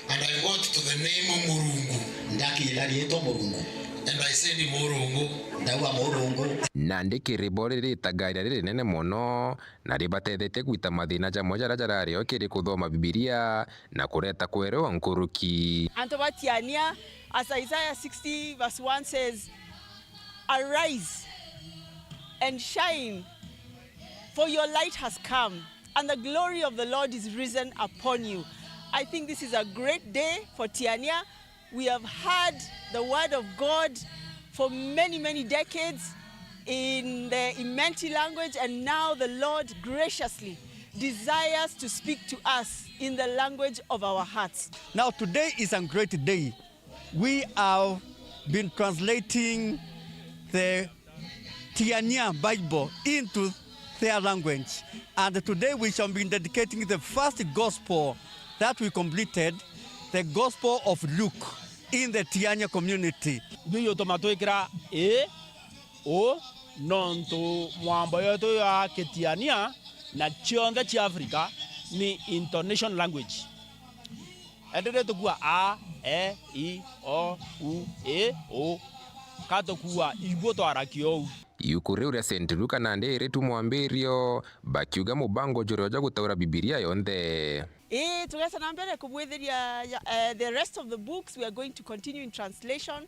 And I got to the name Murungu. Ndakinyira riitwa Murungu. And I said, Murungu. Ndauga, Murungu. Nandi kiri bo riri itagaira ririnene mono, na ribatethetie gwita mathina jamwe jaria jarari o kiri kuthoma Bibilia na kureta kwerewa nkuruki. Antu ba Tiania, as Isaiah sixty verse one says, Arise and shine, for your light has come, and the glory of the Lord is risen upon you. I think this is a great day for Tiania. We have heard the word of God for many, many decades in the Imenti language, and now the Lord graciously desires to speak to us in the language of our hearts. Now, today is a great day. We have been translating the Tiania Bible into their language, and today we shall be dedicating the first gospel that we completed, the Gospel of Luke, in the Tiania community. Biu tuma twikira ii, uu, nontu mwambo yetu ya Kitiania na cionthe cia Africa ni intonation language. Endere tukua a, e, i, o, u, i, u. Ka tukua igwo twarakia ou. Iuku riu ria Saint Luke nandi iri tu mwambirio, bakiuga mubango juri uja gutaura Bibilia yonthe. Ii, tugeta na mbere kubwithiria, eh, the rest of the books we are going to continue in translation.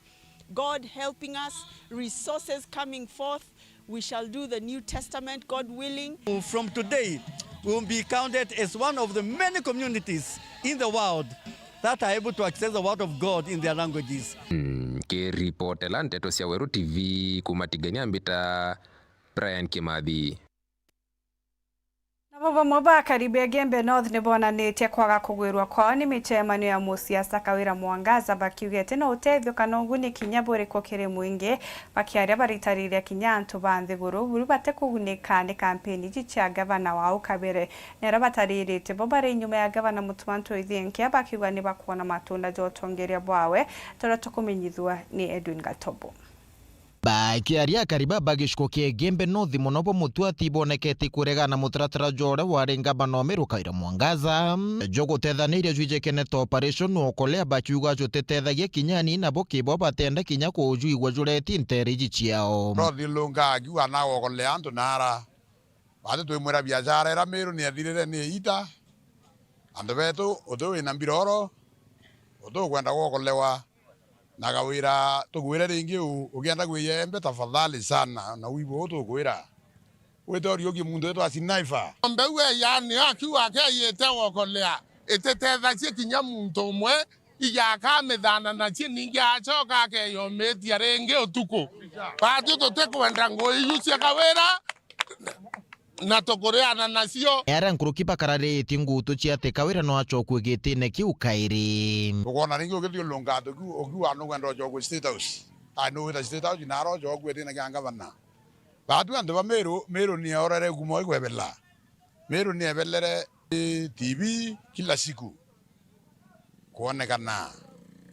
God helping us, resources coming forth, we shall do the New Testament, God willing. From today, we will be counted as one of the many communities in the world that are able to access the word of God in their languages. Nkiripotela nteto cia Weru T V kuma Tigania, mbita Brian Kimathi. Nabo bamwe ba akari ba Igembe North ni bonanitie kwaga kugwirwa kwao ni micemanio ya musiasa Kawira Mwangaza, bakiuga ati no utethio kana uguni kinya buriku kiri mwingi. Bakiaria, baritariria kinya antu ba nthiguru buru batikugunika ni kampeni iji cia gavana wao kabere. Nera bataririte bo bari nyuma ya gavana Mutuma Ntwithinkia, bakiuga ni bakwona matunda ja utongeria bwawe, turia tukumenyithua ni Edwin Gatobo. Bakiaria, akari ba ba gicigo kia Igembe North mono bo Mutua ti bonekete kuregana na mutaratara jwa uria wari ngavana wa Meru Kawira Mwangaza jwa gutethaniria jwi ja Keneta Operation Okolea, bakiuga jutetethagia kinya anini, nabo kibo batenda kinya kujuigua jureti ntere iji ciao. Rothi lunga akiuga na Okolea antu nara Baatwi twimwira biashara iria Miru ni ethirire ni iita. Antu beetu, uti wina mbiroro, uti ukwenda gwokolewa, na Kawira tugwire ringi u-, ugienda kwiya embe, tafadhali sana, na wibu uu tukwira. Wite uriuki muntu witwa Sniper. Ng'ombe iu eyaani akiuga akeyite gwokolea, ititethacie kinya muntu umwe, ijakamithana nacio ningi acoka akeyomitia ringi utuku. Baatwi tutikwenda ngui iu cia Kawira na tukuriana nacio. Ni aria nkuruki bakararitie ngutu cia ati Kawira no acokue gitine kiu kairi. Ukoona ringi ugithiururunka antu kiu, ukiuga nukwenda ucokue State House. Ai, nuwita State House na ara ucokue gitine kia ngavana. Baatwi antu ba Miru, Miru ni eorere kuuma ikwebela. Miru ni ebelere, eh, T V kila siku kwonekana.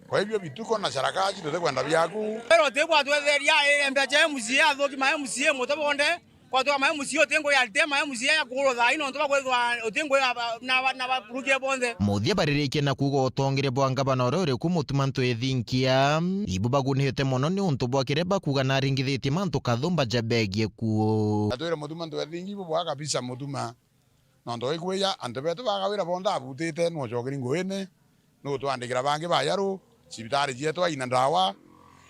Kwa hivyo vituko na sarakasi tutikwenda biaku. Pero ti bwatwetheria, eh, mbeca ya M C A, athuki ma M C A muto bonde, kwatwa ma M C A uti ngui ya, ma M C A ya kugurwa thaa ino, nontu bakwithwa uti ngui ya ba-, na ba-, na bakurukia bonthe. Muthia baririkie na kuuga utongere bwa ngavana uria uri ku Mutuma Ntwethingia, ibo bagunite mono ni untu bwa kiria bakuuga naringithitie mantu kathumba jabegie kuo. Atwire Mutuma Ntwethingia ibo bwa kabisa Mutuma. Nontu ikwija antu beetu ba Kawira bonthe abutite, nuocokeri nguine, nutwandikira bangi ba yaru, cibitari cietu aina ndawa,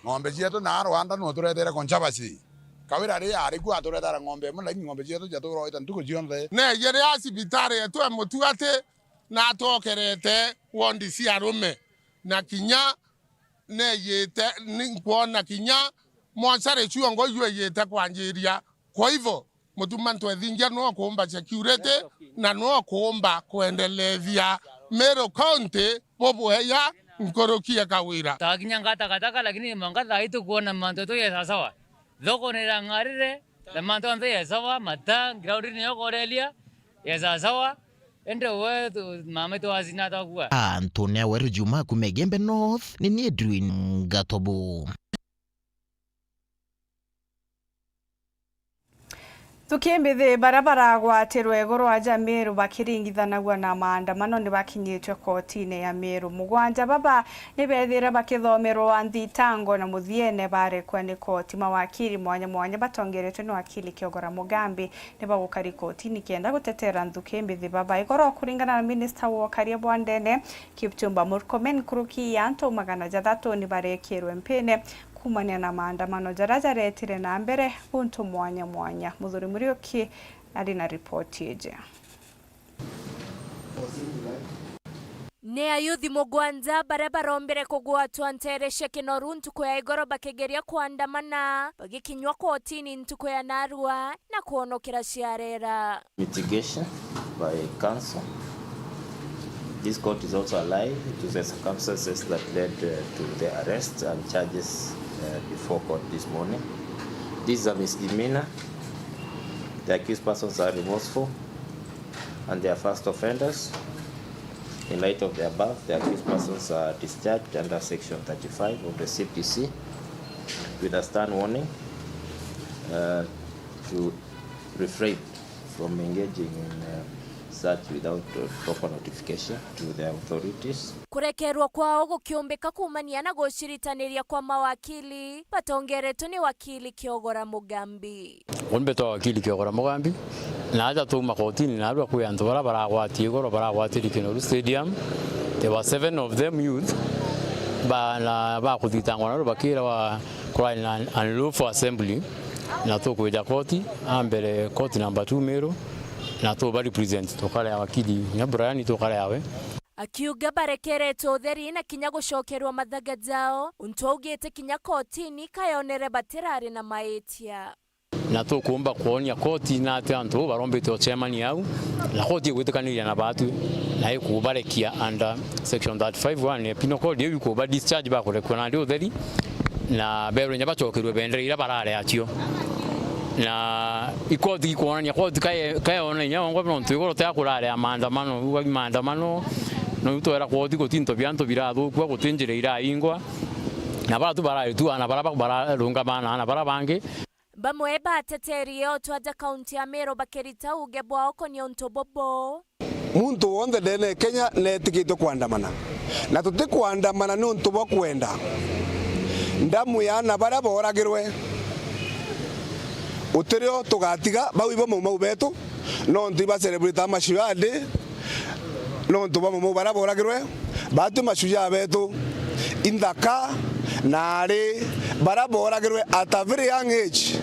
ng'ombe cietu na Rwanda nuturetere conservancy. Kawira ri ari ku aturetera ng'ombe imwe, lakini ng'ombe cietu ciatura oita ntuku cionthe. Neeje ria cibitari yetu e Mutuati, na atwokerete wondi cia arume, na kinya neejite, ni nkwona kinya mochari ciongo ijwejite kwanjiria. Kwa hivyo, Mutuma Ntwethingia nwe ukuumba security na nwe ukuumba kwendelethia Meru County bubweya nkuruki e Kawira. Takinya ngata gataka, lakini mwanka thaa ii tukwona mantu tu ye sawasawa. Thoko ni irang'arire, na mantu onthe ye sawa, mata, ground ni yokorelia, ye sawasawa. Ende we tu, mama tu azina takua. Anthony Aweru Juma kuma Igembe North, ni ni Edwin Gatobu. Ntuki mbithi, baria baragwatirwe iguru aja Meru bakiringithanagua na maandamano ni bakinyitwe kotine ya Meru. Mugwanja baba ni bethire bakithomerwa nthitango na muthiene barekwa ni koti. Mawakili mwanya mwanya batongeretwe ni wakili Kiogora Mugambi ni bagukari kotini kenda gutetera nthuki mbithi baba. Igoro kuringana na minista wa ukaria bwa ndene, Kipchumba Murkomen, nkuruki ya antu magana jathatu ni barekirwe mpine kuumania na maandamano jaria jaretire na mbere guntu mwanya mwanya. Muthuri Muriuki ari na ripoti iji. Ni ayuthi mugwanja baria barombire kugwatwa nteere cia Kinoru ntuku ya igoro bakigeria kwandamana, bagikinywa kotini ntuku ya narua na kwonokera ciarera. Mitigation by counsel. This court is also alive to the circumstances that led, uh, to the arrest and charges, uh, before court this morning. This is a misdemeanor. The accused persons are remorseful and they are first offenders. In light of the above, the accused persons are discharged under Section thirty-five of the C P C with a stern warning, uh, to refrain from engaging in, uh, such without, uh, proper notification to the authorities. Kurekerwa kwao gukiumbika kuumania na guciritaniria kwa mawakili batongeretwe ni wakili Kiogora Mugambi. Uni mbetwa wakili Kiogora Mugambi, na aja tuuma kotini narua kwi antu baria baragwatie igoro, baragwatiri Kinoru Stadium. There were seven of them youth, ba, na bakuthitangwa narua bakirawa kurari na unlawful assembly, na tukwija koti, a mbere koti number two Meru, na tuba represent tukare wakili, na Brian tukare awe. Akiuga barekeretwe utheri na kinya gucokerwa mathaga jao, untu augite kinya kotini kayonere batirari na maitia. Na tukuumba kwonia koti na ati antu bau barombite ucemania au, na koti igwitikaniria na baatwi, na ikubarekia under Section thirty-five one ya Penal Code, iu ikuba discharge bakurekua nandi utheri, na berwe nya bacokerue bendera iria barari acio. Na ikoti ikwonania, koti kae-, kaeona inya wongwa nontu igoro tia kurari ya maandamano, uga maandamano, no twera koti guti into bia antu birathukua, guti njira iraingwa, na bara tu barari tu ana bara bararungamana na bara bangi. Bamwe ba ateteri eetu aja kaunti ya Meru bakirita uuge bwao konia untu bubu. Muntu wonthe ndene ya Kenya neetikitwe kwandamana, na tutikwandamana niuntu bwa kwenda ndamu ya ana baria booragirwe. Utirio tugatiga, bau ibo maumau beetu, Nontu iba celebrate mashujaa day, nontu bamwe baria boragirwe, batwi mashujaa betu, inthaka, na ari baria boragirwe at a very young age.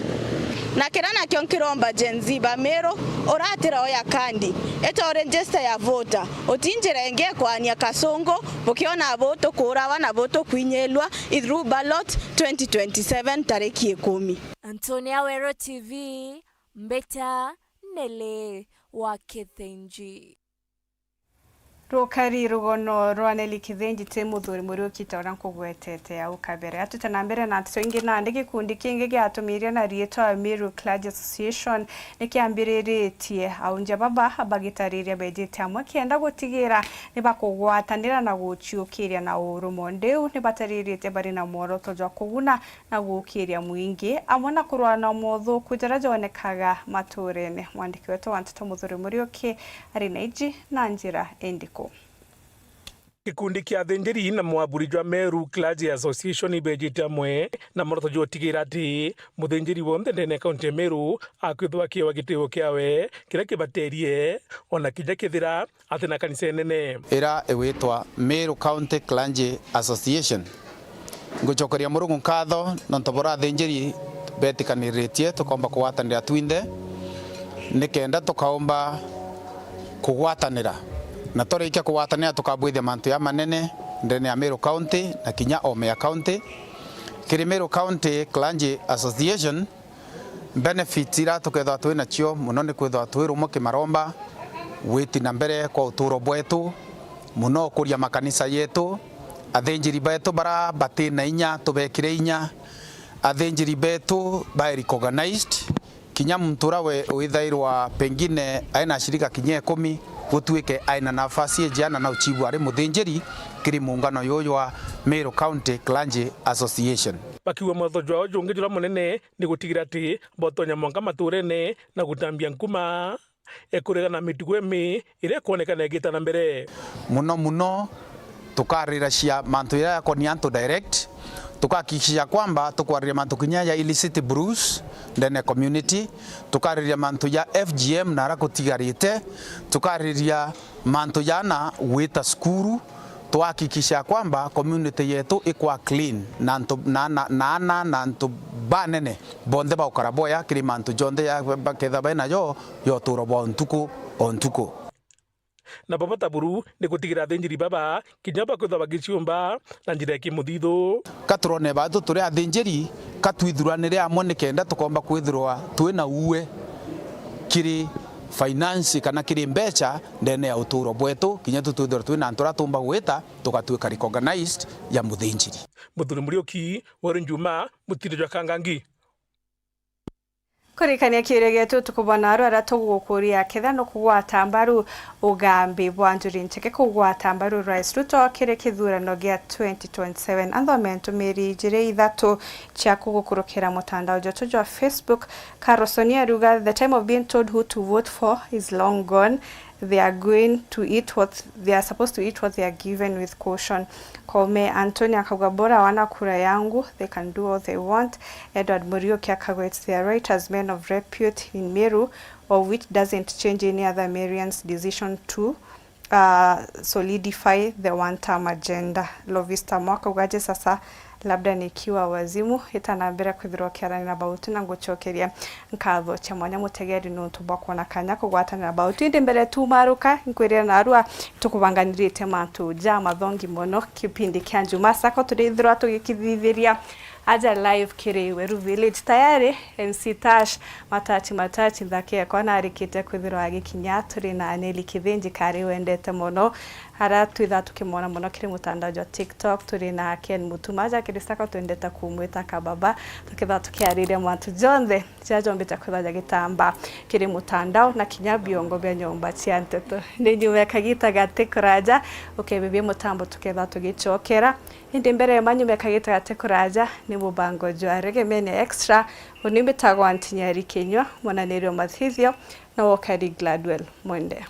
Na kiria nakio nkiromba Gen Z ba Meru, uratira oya kandi, ita register ya voter, uti njira ingi ya kwania kasungu, bukiona bo tukuurawa na bo tukwinyilwa through ballot twenty twenty-seven tariki ikumi. Antonia Wero T V, Mbita Nele wa Kithinji. Rukari rugono rwa Neli Kithinji ti Muthuri Muriuki ta uria nkugwetete au kabere. Atwite na mbere na nteto ingi nandi, gikundi kingi giatumiria na riitwa Meru Clergy Association ni kiambiriritie aunja baba bagitariria bejite amwe kenda gutigira ni bakugwatanira na guciukiria na urumo. Ndiu ni bataririte bari na mworoto jwa kuguna na guukiria mwingi, amwe na kurwaa na mothuku jaria jonekaga maturene. Mwandiki wetu wa nteto Muthuri Muriuki ari na iji na njira indiku? Gikundi kia athinjiri na mwaburi jwa Meru Clergy Association ibejite amwe na mworoto jwa utigira ati muthinjiri wonthe ndene ya kaunti ya Meru akwithwa akiewa gitio kiawe kiria kibaterie, ona kinya kethira ati na kanisa inene. Ira igwitwa Meru County Clergy Association. Ngucokeria Murungu nkatho nontu bura athinjiri betikaniritie tukomba kugwatanira twinthe, nikenda tukaumba kugwatanira, na twarikia kugwatanira tukabwithia mantu ya manene ndene ya Meru County na kinya ome ya county. Kiri Meru County Clergy Association, benefits ira tukethwa twi nacio muno ni kwithwa twi rumwe kimaromba, gwiti na mbere kwa uturo bwetu, muno ukuria makanisa yetu, athinjiri betu bara bati na inya tubekire inya, athinjiri betu bae recognized, kinya muntu ura we withairwa pengine aina ashirika kinya ikumi, gutuike aina nafasi ijana na uchibu ari muthinjiri kiri muungano yuyu wa Meru County Clergy Association. Bakiuga mwatho jwao jungi jura munene ni gutigira ati botonya mwanka maturene na gutambia nkuma, e, kuregana na mitugo imi iria ikwonekana igita na mbere. Muno muno tukariracia mantu jaria jakonia antu direct, tukahakikisha kwamba tukwariria mantu kinya ja illicit brews ndene ya community, tukariria mantu ja F G M na aria gutigarite, tukariria mantu jana gwita cukuru, twahakikisha kwamba community yetu ikwa clean na antu, na, na, na ana na antu banene bonthe bagukara boya kiri mantu jonthe ya, baketha bena jo ya uturo bwa ntuku o ntuku. Na baba ta buru ni gutigira athinjiri baba kinya bakwithwa bagiciumba na njira ya kimuthithu. Ka turone batu turi athinjiri, ka twithuranire amwe nikenda tukomba kwithirwa twina uwe kiri finance kana kiri mbecha ndene ya uturo bwetu, kinya tu twithirwa twina antu aria tumba gwita tugatwika recognized ya muthinjiri. Muthuri Muriuki, Weru Njuma, Mutiri jwa Kangangi. Kurikania kiuria gietu, tukubona aru aria tugukuria kethira nukugwata mbaru ugambi bwa Njuri Ncheke kugwata mbaru Rais Ruto kiri kithurano gia twenty twenty-seven. Anthome ntumiri ijiri ithatu cia kugukurukira mutandao jwetu jwa Facebook. Carlson ariuga, "The time of being told who to vote for is long gone. They are going to eat what, they are supposed to eat what they are given with caution." Koome Anthony akauga, "Bora wana kura yangu, they can do all they want." Edward Muriuki akauga, "It's their right as men of repute in Meru, of which doesn't change any other Meruan's decision to, uh, solidify the one-term agenda." Lovista Mwaka akauga, "Je, sasa labda nikiwa wazimu, ita na mbere kwithirwa ukiarania na Bautu na ngucokeria nkatho cia mwanya mutegeri nuntu bwa kwona kanya kugwatanira Bautu. Indi mbere tumaruka, nkwirira narua tukubanganirite mantu ja mathongi mono kipindi kia Njuma Sako turithirwa tugikithithiria aja live kiri Weru Village. Tayari M C Tash, Matachi Matachi, nthaki yakwa narikite kwithirwa agikinya. Turi na Neli Kithinji kari wendete mono, ara twitha tukimwona mono kiri mutandao jwa TikTok. Turi na Ken Mutuma, aja kiri Sako twendete kumwita Kababa, tukitha tukiariria mantu jonthe jaria jombite kwithwa jagitamba kiri mutandao na kinya biongo bia nyomba cia nteto. Ni nyuma ya kagita gati kuraja, ukebibia mutambo tuketha tugicokera. Indi mbere ya manyuma ya kagita gati kuraja, ni mubango jwa Reggae Mania Extra. Uni mbitagwa Ntinyari Kinyua, mwananiri wa mathithio, na wokari Gladwell Mwende.